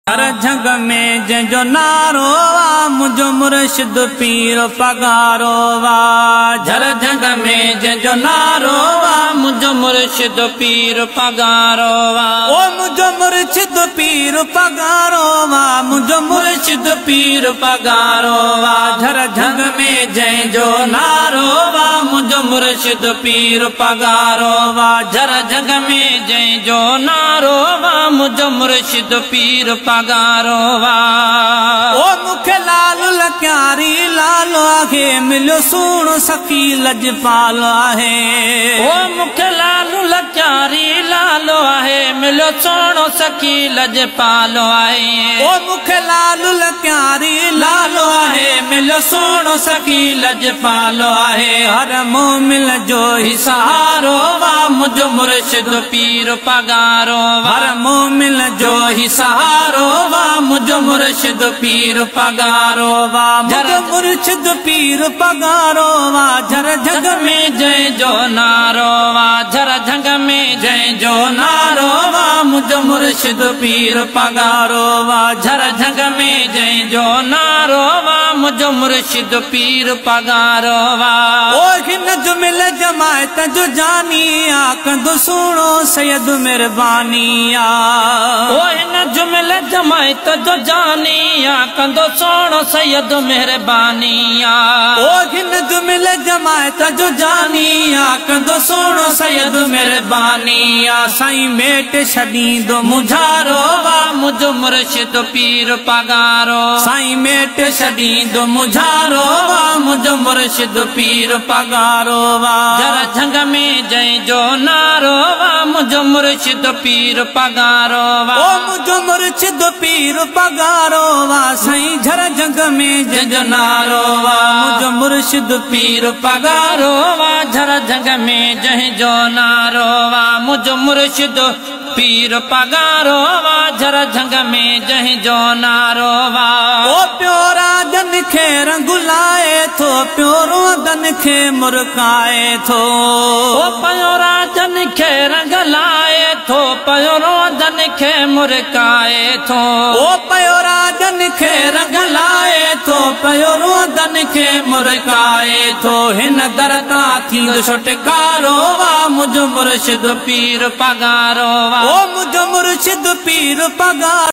झर झंग में जंहिंजो नारो आ, मुंहिंजो मुर्शिद पीर पगारो वा। झर झंग में जंहिंजो नारो आ, मुंहिंजो मुर्शिद पीर पगारो वा। ओ मुंहिंजो मुर्शिद पीर पगारो वा, मुंहिंजो मुर्शिद पीर पगारो वा। झर झंग में जंहिंजो नारो वा, मुंहिंजो मुर्शिद पीर पगारो वा। झर झंग में जंहिंजो नारो वा, मुंहिंजो मुर्शिद पीर पगारो वा। ओ मूंखे लाल लक्यारी लाल आहे, मिलियो सुहिणो सखी लजपाल आहे। ओ मूंखे लाल लक्यारी लाल आहे, मिलियो सुहिणो सखी लजपाल आहे। ओ मूंखे लाल लक्यारी लाल आहे, मिलियो सुहिणो सखी लजपाल आहे। हर मोमिन जो ही सहारो वा, मुंहिंजो मुर्शिद पीर पगारो वा। हर मोमिन जो ही सहारो वा, मुंहिंजो मुर्शिद पीर पगारो वा। मुंहिंजो मुर्शिद पीर पगारो वा। झर झंग में जंहिंजो नारो वा, झर झंग में जंहिंजो नारो वा, मुंहिंजो मुर्शिद पीर पगारो वा। झर झंग में जंहिंजो नारो वा, मुंहिंजो मुर्शिद पीर पगारो वा। ओ हिन जुमिल जमायत जो जानी आ, कंदो सुहिणो सैयद महिरबानी आ। ओ हिन जुमिल जमायत जो जानी आ, कंदो सुहिणो सैयद महिरबानी आ। ओ हिन जुमिल जमायत जो जानी आ, कंदो सुहिणो सैयद महिरबानी आ। साईं मेट छॾींदो मुझारो वा, मुंहिंजो मुर्शिद पीर पगारो। साईं मेट छॾींदो मुझारो वा, मुंहिंजो मुर्शिद पीर पगारो वा। झर झंग में जंहिंजो नारो वा, मुंहिंजो मुर्शिद पीर पगारो वा। ओ मुंहिंजो मुर्शिद पीर पगारो वा, साईं झर झंग में जंहिंजो नारो वा, मुंहिंजो मुर्शिद पीर पगारो वा। झर झंग में जंहिंजो नारो वा, मुंहिंजो मुर्शिद पीर पगारो वा। झर झंग में जंहिंजो नारो वा। ओ प्योरा जन खे रंग लाए थो, प्योरो दन खे मुरकाए थो। ओ प्योरा जन खे रंग लाए थो, प्योरो दन खे मुरकाए थो। ओ प्योरा जन खे रंग लाए थो, प्योरो दन खे मुरकाए थो। हिन दर तां थींदो छुटकारो वा, मुंहिंजो मुर्शिद पीर पगारो वा। ओ मुंहिंजो मुर्शिद पीर पगारो।